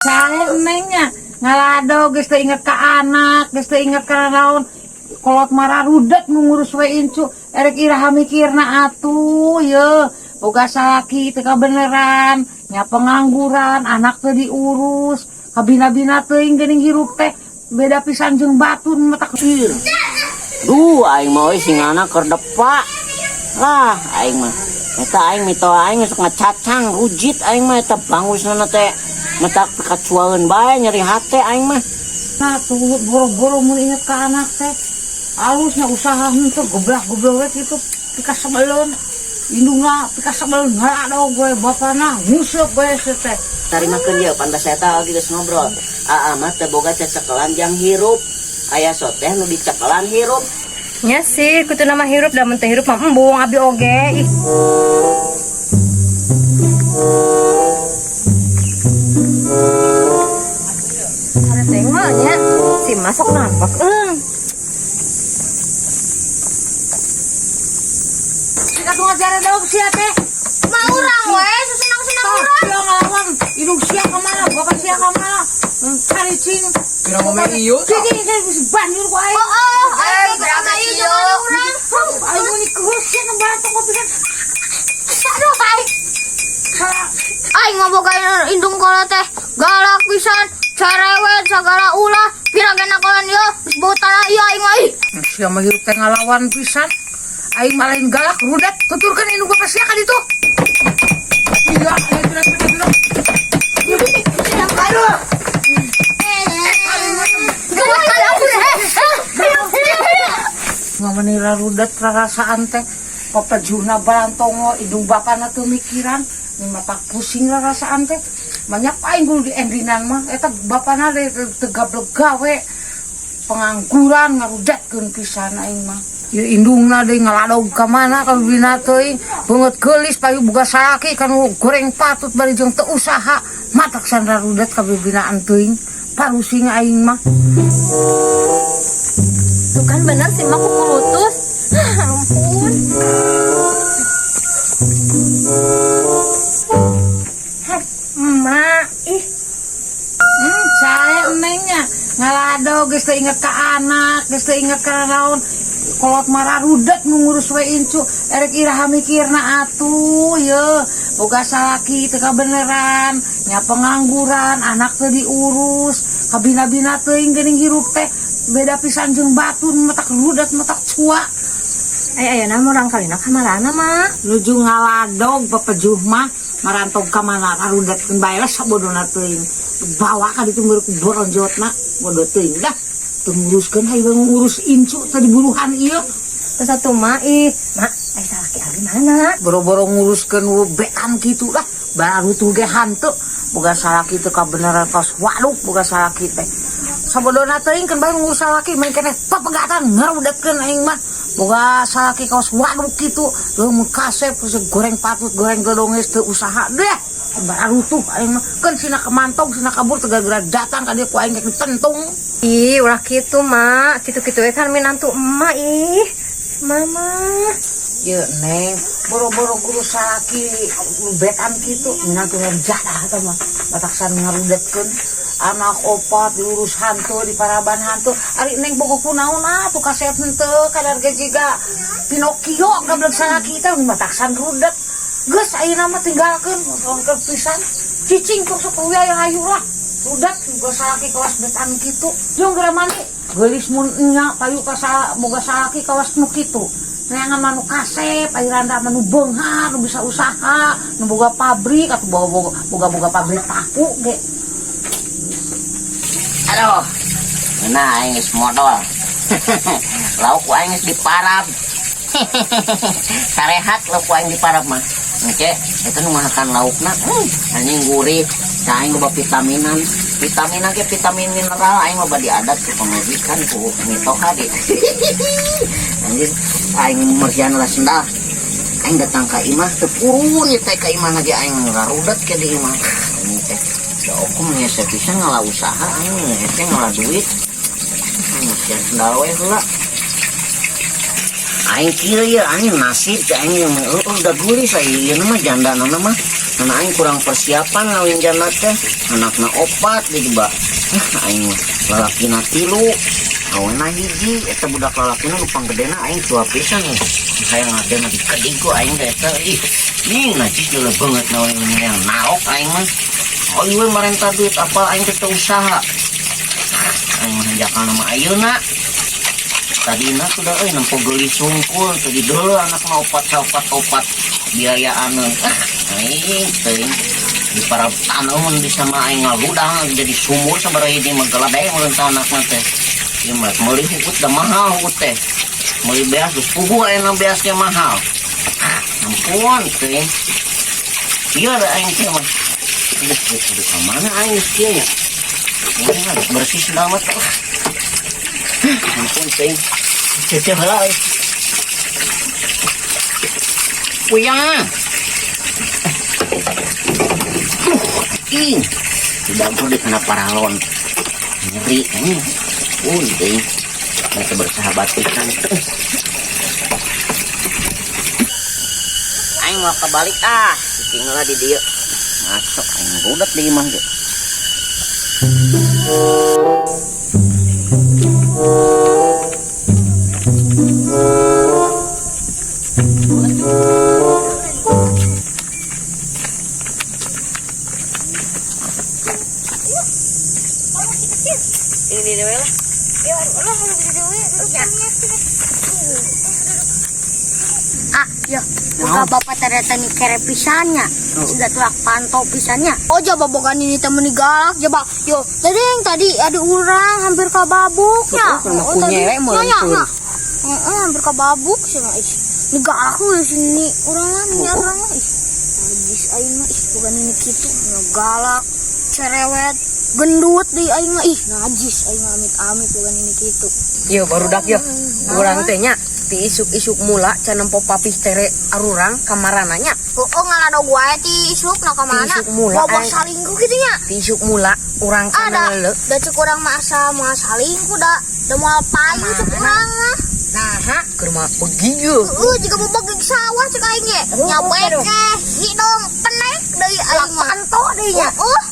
Sae nengnya ngalado geus teu inget ka anak, geus teu inget ka naon. Kolot mararudet nu ngurus we incu, erek iraha mikirna atuh ye. Boga salaki teu kabeneran, nya pengangguran, anak teu diurus, kabina-bina teuing geuning hirup teh beda pisan jeung batur matak. Duh, aing mah euy singana keur depa. Lah, aing mah. Eta aing mitoha aing sok ngacacang, rujit aing mah eta bangusna teh. Matak kacuaeun bae nyeri hate aing mah. Nah, tuh boro-boro mun inget ka anak teh. Alusnya usaha henteu geblak-geblek we kitu pikasebeleun. Indungna pikasebeleun ngaladog we, bapana nguseup we teh. Tarimakeun ieu pan basa eta lagi geus ngobrol. Aa mah teu boga cecekelan jang hirup. Aya soteh nu dicekelan hirup. Nya sih, kutu nama hirup da mun teu hirup mah embung abi oge. Ih. Ada tengok nya, si masuk nampak eung. Sika tuh ngajaran dawag sia teh. Ma urang we sesenang-senang Tah, urang. sia ngalawan indung sia ka mana, bapak sia ka mana. Cari cing. Kira mau main iyo. Cing cing cing banjur ku aing. Oh, aing ge sama ieu jeung ada urang. Aing mah dikeus sia ngebantu kok pisan. Aduh aing. Aing mah boga indung kolot teh galak pisan, cerewet sagala ulah, pira ge nakolan ieu geus bau tanah ieu aing mah ih. Sia mah hirup teh ngalawan pisan. Aing mah lain galak rudet, tuturkeun indung bapak sia ka ditu. Iya, ayo tidak tidak tidak. Aduh. Ngamanira rudet rarasaan teh. Papejuna balantongo indung bapana teu mikiran, matak pusing rarasaan teh. Banyak aing kudu di endrinan mah eta bapana teh teu gablek gawe. Pengangguran ngarudetkeun pisan aing mah. Ieu indungna deui ngaladog ka mana ka bibina teuing, beungeut geulis payu boga salaki kanu goreng patut bari jeung teu usaha, matak san rarudet ka bibinaan teuing. Parusing aing mah. Tuh kan bener sih mah kukulutus. Ampun. Emak, ih. Sae nengnya ngalado geus teu inget ka anak, geus teu inget ka naon. Kolot mararudet nu ngurus we incu, erek iraha mikirna atuh ye. Boga salaki teu kabeneran, nya pengangguran, anak teu diurus, kabina-bina teuing geuning hirup teh beda pisan jeung batur matak rudet matak cua. Ay ayeuna mah urang kalina ka marana mah? Nuju ngaladog pepejuh mah marantog ka mana rarudetkeun bae lah sabodona teuing. Bawa ka ditu meureun ku boronjotna bodoh teuing dah. Teu nguruskeun hayu ngurus incu teh diburuhan ieu. Terus atuh mah ih, mak, ai salaki abi mana? Boro-boro nguruskeun bean kitu lah, baru tuh ge hanteu. Boga salaki teu kabeneran kos waduk boga salaki teh. Sabodona teuing keun bae ngurus salaki main keneh papegatan ngarudetkeun aing mah. Boga salaki kaos waduk kitu, leuh mun kasep geus goreng patut goreng gedonges teu usaha deh. Baru tuh aing mah keun sina kemantog sina kabur teu gara-gara datang ka dieu ku aing rek ditentung. Ih, ulah kitu mak, kitu-kitu we kan minantu emak ih. Mama. Ye neng, boro-boro guru salaki betan kitu minantu jadah eta mah. Bataksan ngarudetkeun anak opat diurus hantu di paraban hantu. Ari neng bogo kunaon atuh kasep henteu kadar ge jiga Pinocchio gablek salaki teh bataksan rudet. Geus ayeuna mah tinggalkeun ke pisan. Cicing tong sok yang hayu lah. Rudet boga salaki kawas betan kitu. Jeung geura mani geulis mun nya payu ka boga salaki kawas nu kitu. Neangan mah nu kasep, ari randa mah nu beunghar, nu bisa usaha, nu boga pabrik atuh boga-boga pabrik tahu ge. Aduh. Nah, aing geus modal. Lauk ku aing geus diparab. Sarehat lauk ku aing diparab mah. Engke, eta nu ngahakan laukna, anjing gurih. Tah aing loba vitaminan. Vitaminan ge vitamin mineral aing loba diadat ku pamajikan ku mitoha di. Anjing aing mersian lah sendal. Aing datang ka imah teu purun ieu teh ka imah lagi aing ngarudet ke di imah. Anjing teh. Ya aku ngese pisan ngala usaha aing ngese ngala duit. Mersian sendal we heula. Aing kieu ye aing nasib teh aing udah geulis ieu mah jandana mah. Karena aing kurang persiapan ngawin janda teh. Anakna opat deui juga. Ah, aing mah lalakina tilu. Awena hiji eta budak lalakina nu panggedena aing tua pisan. Hayang ade mah dikedig ku aing teh eta. Ih, nih najis jeuleuh banget na we hayang narok aing mah. Oh iya marenta duit apa aing teh teu usaha. Aing mah hanjakal mah ayeuna. Tadina sudah euy nempo geulis sungkul tadi deuleu anak mah opat saopat opat biayaan, ah aing teuing di para tanah mun bisa mah aing ngaludang jadi sumur sabaraha hiji mah geladeh mun anakna teh. Ieu mah meuli huut da mahal, huut teh meuli beas geus puguh ayeuna beasnya mahal. Ah, ampun teuing ieu da aing teh mah. Aduh, kudu ka mana aing geus kieu nya? Ini harus bersih selamat lah. Ampun teuing. Ceceh heula euy. Puyang. Ing. Didampur di kana paralon. Nyeri ini. Pun teuing. Mereka bersahabat pisan. Aing mau kebalik ah. Cicing heula di dieu. Masuk aing rudet di imah ge. Ini dewe lah. Ya, Allah, lu gede dewe, lu Ah, ya. Buka bapak ternyata nih kere pisannya. Sudah tulak pantau pisannya. Oh, jaba bogan ini temen galak, jaba. Yo, tadi yang tadi ada orang hampir kababuk ya. Oh, Oh, tadi. punya we Ya, ya, meureun. ya. Heeh, hampir kababuk sih mah. Ih, ini galak lu di sini. Orang lah, ini orang lah. Ih, najis aing mah. Ih, bukan ini kitu. Galak, cerewet, gendut di aing mah. Ih, najis aing mah, amit-amit bukan ini kitu. Yo barudak yo. Urang teh nya ti isuk-isuk mula can nempo papih tere arurang kamarana nya. Oh, ngaladog wae ti isuk na ka mana? Ti isuk mula, Boboh aing. salingkuh kitu nya. Ti isuk mula urang Ada, kana ngeuleuh. da cek urang mah asa moal salingkuh da, da moal payu cek urang mah. Nah, keur mah begieu. Heeh, jiga bebegig sawah cek aing ge. Nya beke, hidung penek deui aing mah. Panto deui nya. Heeh.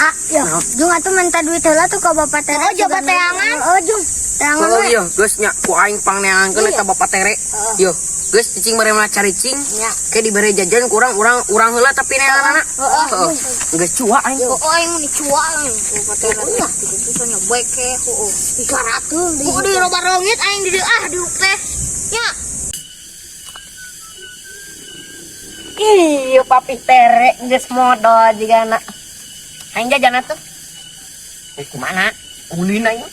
Ah, yo, Jung atuh minta duit heula tuh ke bapak tere. Oh, jabat teangan. Oh, Jung. Teangan Oh we. iya, geus nya ku aing pangneangankeun eta bapak tere. Yo, geus cicing mere mah caricing. Nya. Ke dibere jajan kurang urang urang heula tapi neanganana. Heeh. Geus cua aing. Oh, aing mah dicua bapak tere. Kitu pisan nya beke, heeh. Garatul deui. Heeh, di loba reungit aing di dieu ah diuk teh. Nya. Iya, papi tere geus modal jiga na. Aing jajan atuh. Terus kumaha? Ulin aing.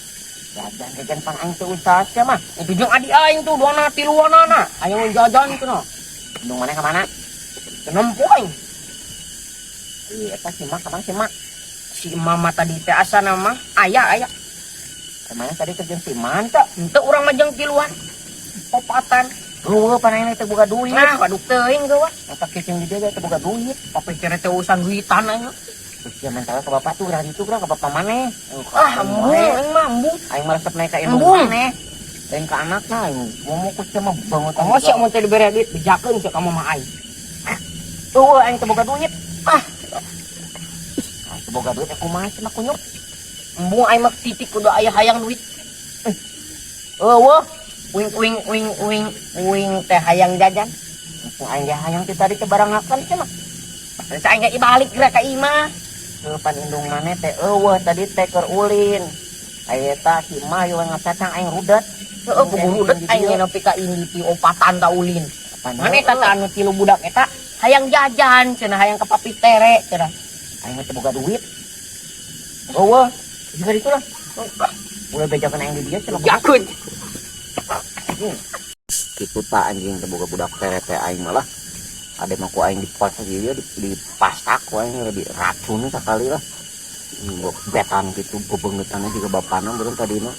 Jajan-jajan pan aing teu usaha sia mah. Itu jeung adi aing tuh duana tiluanana. Aing jajan cenah. Indung mana ka mana? Teu nempo aing. Iya, eta si mak ka mana si mak? Si mama tadi teh asana mah aya aya. Kemana tadi teh jeung si man teh? Henteu urang mah jeung tiluan. Opatan. Eueuh pan aing teh boga duit. Nah, waduh teuing geuwa. Eta kicing di dieu ge teu boga duit. Papi tere teh urusan duitan aing. Terus dia minta ke bapak tuh, gerah itu gerah ke bapak maneh. Ah, embung aing mah embung. Aing mah resep naik ka indung Embung. maneh. Lain ka anakna aing. Ngomong ku sia mah banget. Oh, sia mun teh dibere duit bejakeun sia ka mama aing. Eueuh aing teu boga duit. Ah. Aing teu boga duit aku mah cenah kunyuk. Embung aing mah titik kudu aya hayang duit. Eueuh, uing uing uing uing uing teh hayang jajan. Ku aing ge hayang ti tadi teh barang hakan cenah. Terus aing ge balik geura ka imah. Heuh pan indung maneh teh eueuh tadi teh keur ulin. Aya eta si mah ieu ngacacang aing rudet. Heeh, kudu rudet aing ge nepi ka indi ti opatan ta ulin. Pan Mana eta teh anu tilu budak eta hayang jajan cenah hayang ka papi tere cenah. Aing mah teu boga duit. Eueuh, juga ditu lah. Ulah bejakeun aing di dieu cenah. Bejakeun. Kitu ta anjing teu boga budak tere teh aing malah. Ade mah ku aing dipaksa di dieu dipasak ku aing diracun sakali lah. Betan gitu bebengetanna juga bapana beureum tadina.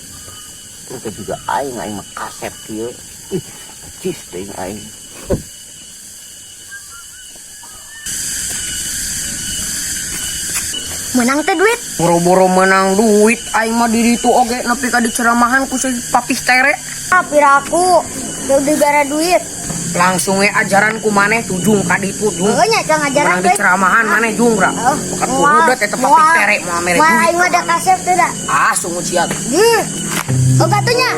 Terus teh juga aing, aing mah kasep kieu. Ih, cis teuing aing. Menang teh duit. Boro-boro menang duit aing mah di ditu oge nepi ka diceramahan ku si papih tere. Ah, piraku. Udah dibere duit. Langsung we ajaran ku maneh tuh, Jung, ka ditu, Jung. Heuh nya, can ngajaran Menang teh. Diceramahan maneh, Jung, ra. Bukan kurudet eta papi tere moal mere Moal duit. Aing mah da kasep teh da. Ah, sungut sia. Hmm. Oh, gatunya.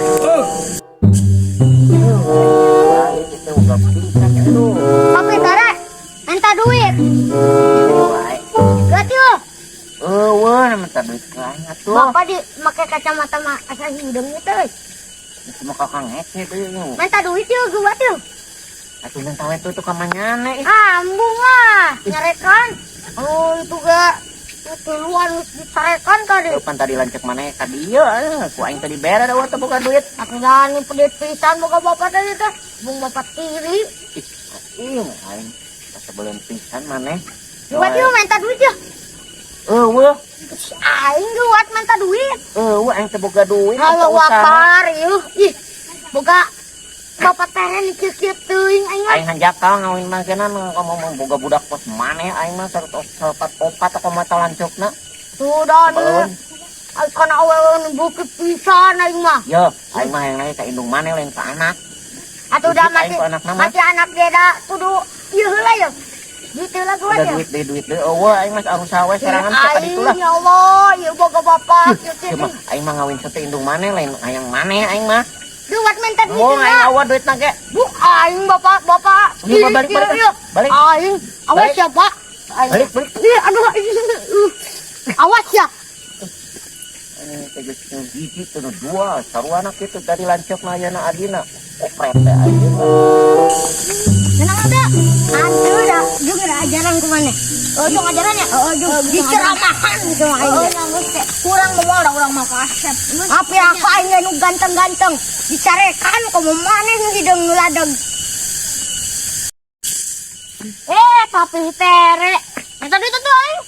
Balik itu udah pingsan itu. Papi tere. Minta duit. Wae. Gak yuk. Eueuh, minta duit ka aing atuh. Bapak di make kacamata mah asa hideung itu. Itu mah kakang ngece deui. Minta duit yuk gua tuh. Atuh minta we tuh ka manyane ih. Ambung ah, nyarekan. Oh, itu gak tiluan ditarekan tadi. Pan tadi lanceuk maneh ka dieu eh, ku aing tadi bere da teh boga duit. Aku nyanyi pedit pisan boga bapak tadi teh. Bung bapak tiri. Ih, ih aing sebelum pisan maneh. Buat yuk minta duit yuk. Eueuh, Si aing buat minta duit. Eueuh aing teh boga duit. Halo atau usaha. wakar yuk. Ih, boga bapak tere nih kieu teuing aing mah. Aing hanjakal ngawin mah geuna ngomong boga budak pos maneh aing mah 144 koma lanceukna. Sudah nih. Belum. Aing kana awewe nu bukit pisan aing mah. Yo, aing mah yang lain ka indung maneh lain ka anak. Atuh dah Duit aing mati. ku anak mah. Mati anak dia dah kudu ieu heula ya. Duit heula gua Udah ya. duit deh, duit deh. Eueuh aing mah usaha we sorangan ka Aing ditu lah. ya Allah, ieu boga bapak kieu Ieu mah aing mah ngawin sate indung maneh lain hayang maneh aing mah. Duit minta duit Mau aing heula. awa duit ge. Bu aing bapak bapak. Ini mah balik, Ieu, balik, ieu. balik. Aing awas Balik. ya Pak. Aing. Balik, balik. Ih, aduh. Awas ya. Ini teh geus hiji teu dua, sarua kitu tadi lanceuk mah ayeuna adina. Kopret teh ayeuna. Senang ada. Atuh dah, juga ada ajaran ku maneh. Oh, dong ajarannya. Oh, dong. Diceramahan sama aing. Oh, kurang mau dah urang mah kasep. Apa apa aing nu ganteng-ganteng dicarekan komo maneh nu hideung nu ladeg. Eh, papi tere. Minta duit tuh aing.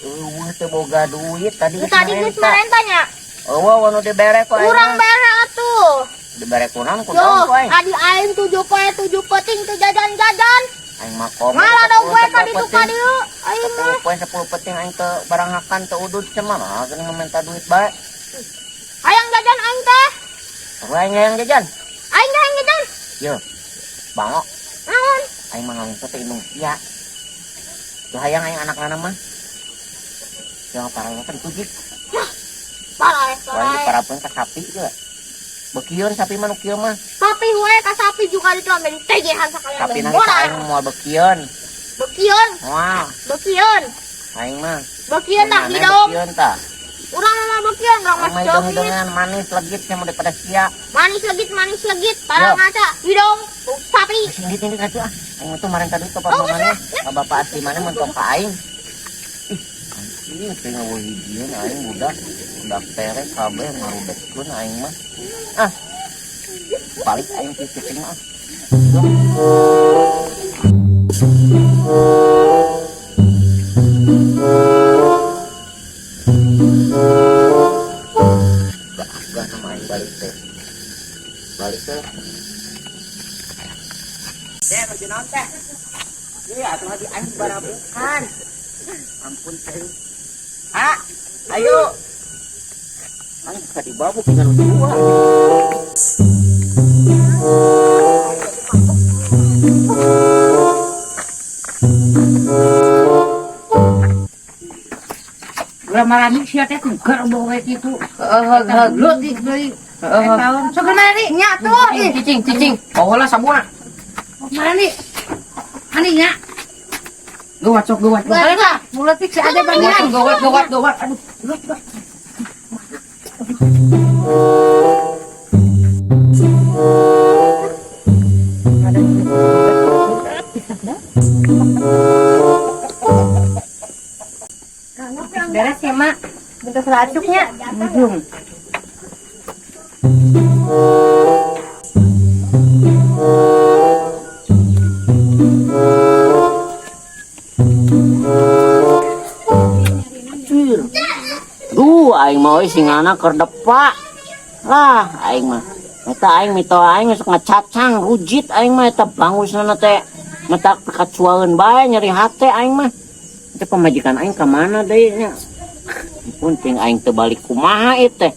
Eueuh teu boga duit tadi Lu tadi geus marentanya. Eueuh nu dibere ku aing. Urang mah. bere atuh. Dibere ku naon ku Yo, naon ku aing. tadi aing 7 poe 7 peuting teu jajan-jajan. Aing mah komo. Ngalah dong gue ka ditu ka dieu. Aing mah. 10 poe 10 peuting aing teu baranghakan teu udud cema mah geuning minta duit bae. Hayang jajan aing teh. Sarua aing hayang jajan. Aing hayang jajan. Yo. Bango Naon? Aing mah ngawin teh indung sia. Teu hayang aing anakna mah. Yang parah kan tujik. Parah, Wah, parah. diparabkeun ka sapi juga. Bekieun sapi mah nu kieu mah. Sapi we ka sapi juga ditu ambil tegehan sakalian. Sapi nang ka aing moal bekieun. Bekieun, Moal, bekieun. Aing mah. Bekieun tah Maneh hidung. Bekieun tah. Urang mah bekieun, urang mah Aing mah cokit. hidung-hidungan manis legit sama daripada sia. Manis legit, manis legit. Parah Yo. ngaca, hidung, bau sapi. Geus indit-indit atuh ah. Aing mah tuh marenta duit ka Oh, bapak geus maneh. Ka bapak asli maneh mentok ka aing. Ih, anjing teh ngeueuh hijieun aing budak. Budak tere kabeh ngarudetkeun aing mah. Ah. Balik aing ti cicing mah. Ah. Gak, gak sama aing balik teh. Balik teh. Teh, masih naon teh? Iya, atuh hadi aing barabukan. Ampun teh. Ah, ayo. Aing bisa dibabuk dengan dua. Ulah marani sia teh kugar bawa kitu. Heeh, Eta leutik deui. Heeh. Sok marani. Nya tuh, ih. Cicing, cicing. Bawa lah sabuna. Marani. Ani nya. Gawat sok gawat. Balik lah. Muletik si ada Gawat, bangiran. gawat, gawat, gawat. Aduh. Beres ya, Mak. Bentar selacuknya. Ujung. Anjir. Duh, aing mah euy singana keur depak. Lah, aing mah. Eta aing mito aing sok ngacacang rujit aing mah eta bangusna teh. Mata kacuaeun bae nyeri hate aing mah. Eta pamajikan aing ka mana deui nya? Ampun ting aing teu balik kumaha ieu teh.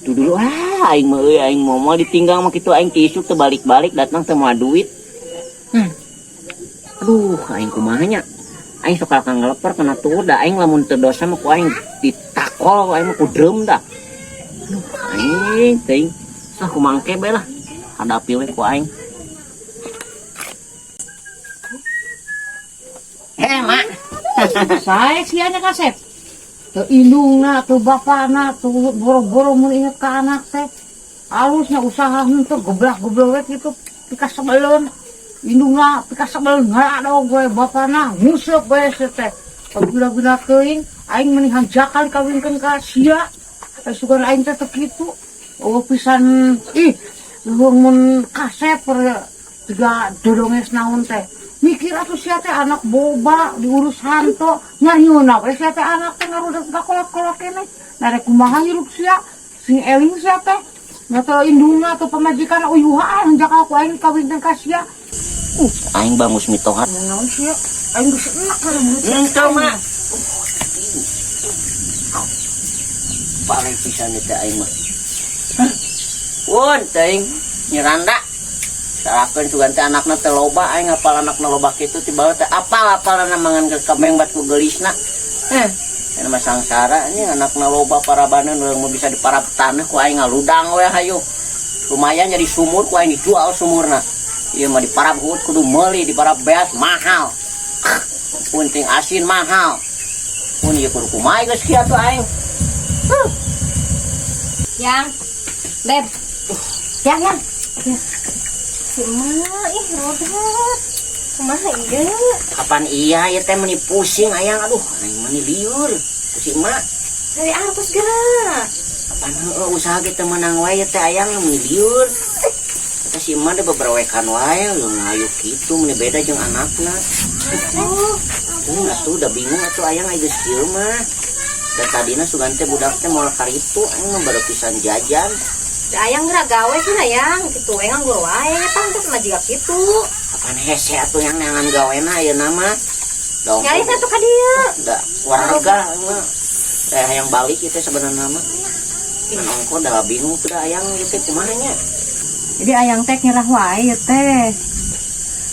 Tuh dulu ah aing mah euy, aing moal ditinggal mah kitu, aing ti isuk teu balik-balik datang teu moal duit. Aduh, aing kumaha nya? Aing sok kakak ngeleper kena tuh da aing lamun teu dosa mah ku aing ditakol, ku aing mah ku drum dah. Aduh, aing teuing. Ah, kumaha engke bae lah. Hadapi we ku aing. Heh, Mak. Sae sia nya kasep. Teu indungna, teu bapana, teu boro-boro mun inget ka anak teh. Alusnya usaha henteu geblak-geblek gitu pikasebeleun. Indungna pikasebeleun ngaladog we, bapana nguseup we sia teh. Pagula-gula teuing aing meni hanjakal kawinkeun ka sia. Eh, sugan aing teh teu kitu. Oh pisan ih leuweung mun kasep tiga dodonges naon teh. Mikir atuh sia teh anak boba diurus hanto nyariuna we sia teh anak teh ngarudet ka kolot-kolot keneh. Nah rek kumaha hirup sia sing eling sia teh. Nya teu indungna atau pamajikan uyuhaan hanjakal ku aing kawinkeun ka sia. Aing bangus mitoha. Naon sia? Aing geus enak kana mulut. Henteu, Mak. Paling pisan teh aing mah. Hah? Won teuing nyeranda. Salakeun sugan teh anakna teh loba, aing ngapal anakna loba kitu tiba teh apal-apalna mangan ke kabeng bat ku geulisna. Ini mah sangsara ini anakna loba parabaneun urang mah bisa diparab tanah ku aing ngaludang we hayu. Lumayan jadi sumur ku aing dijual sumurna. Ieu mah diparab hut kudu meuli, diparab beas mahal. Punting asin mahal. Pun ieu kudu kumaha geus kieu atuh aing. Huh. Yang, Beb. Yang, yang. Si emak, ih, rodat. Kumaha ieu? Kapan iya ieu teh meni pusing ayang, aduh, aing meni liur. Ku si emak. Dari artos geura. Kapan heueuh usaha ge teu meunang wae ieu teh ayang meni liur. Eta si emak teh beberewekan wae lu ngayu kitu meni beda jeung anakna. Tuh, atuh udah bingung atuh ayang aya geus kieu mah. Da tadina sugan teh budak teh moal karitu aing mah baru pisan jajan. Da ayang geura gawe cenah yang kitu we nganggur wae pantes mah jiga kitu. Kapan hese atuh yang neangan gawena ayeuna mah. Dong. Nyari teh tuh ka dieu. Da warga mah. Hayang balik ieu teh sebenarnya mah. Kan ongko da bingung tuh da ayang ieu teh kumaha nya. Jadi ayang teh nyerah wae ieu teh.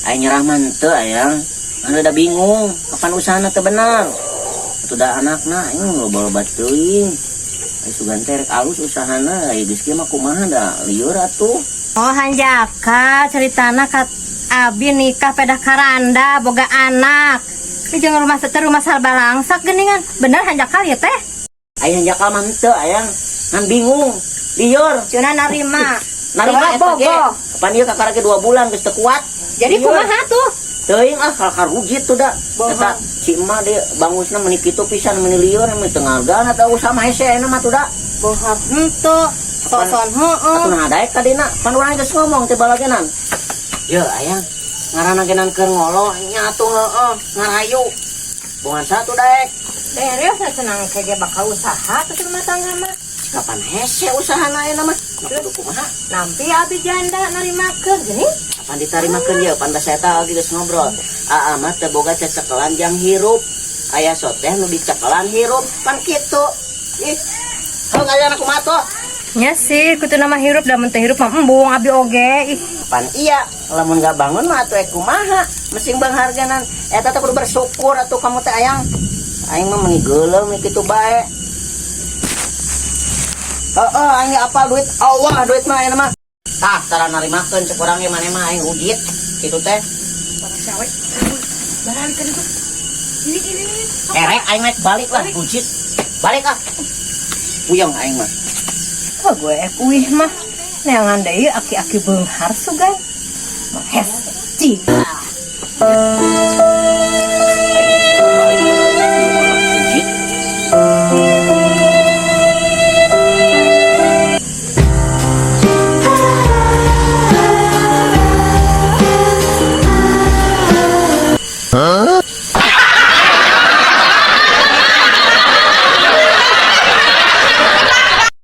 Aing nyerah mah henteu ayang. Anu da bingung kapan usahana teu bener. Atuh da anakna aing loba-loba teuing. Ai sugan teh rek alus usahana aya geus kieu mah kumaha da lieur atuh. Oh hanjaka ceritana ka abi nikah pedah karanda boga anak. Ini jangan rumah teh rumah salba langsak geuningan. Bener hanjakal ya teh? Ai hanjakal mah henteu ayang. Ngan bingung lieur. Cenah narima. Narima eta ge. Bogo. Kapan ieu kakara ge 2 bulan geus teu kuat. Jadi Lieur. kumaha tuh? Teuing ah kakar rujit tuh da. Eta si emak dia bangusna meni kitu pisan meni lieur meni teu ngagan atau usaha mah hese ayeuna mah tuh da. Bohong henteu. Soson heueuh. Atuh nah daek tadina pan urang geus ngomong teh balagenan. Ye ayang ngaranna genan keur ngolo nya atuh heueuh ngarayu. Bongan satu daek. Beres cenah kege bakal usaha teh rumah tangga mah. Kapan hese usahana ayeuna mah? Nu kudu kumaha? Nampi abi janda narimakeun gini. Kapan ditarimakeun ye pan basa eta lagi geus ngobrol. Aa mah teu boga cecekelan jang hirup. Aya soteh nu dicekelan hirup pan kitu. Ih. Heuh kalian kumaha tuh? Nya sih, kutu nama hirup da mun teu hirup mah embung abi oge. Ih. Pan iya, lamun gak bangun mah atuh ek kumaha? Mesing bangharganan. Eta teh kudu bersyukur atuh kamu teh ayang. Aing mah meni geuleuh meni kitu bae. Heeh, aing apal duit Allah duit mah ayeuna mah. Tah, tara narimakeun cek urang ge maneh mah aing rujit kitu teh. Balik kan itu. Ini ini. Erek aing mah balik lah rujit. Balik ah. Puyeng aing mah. Wah, gue ek uih mah. Neangan deui aki-aki beunghar sugan. Mah hese cing.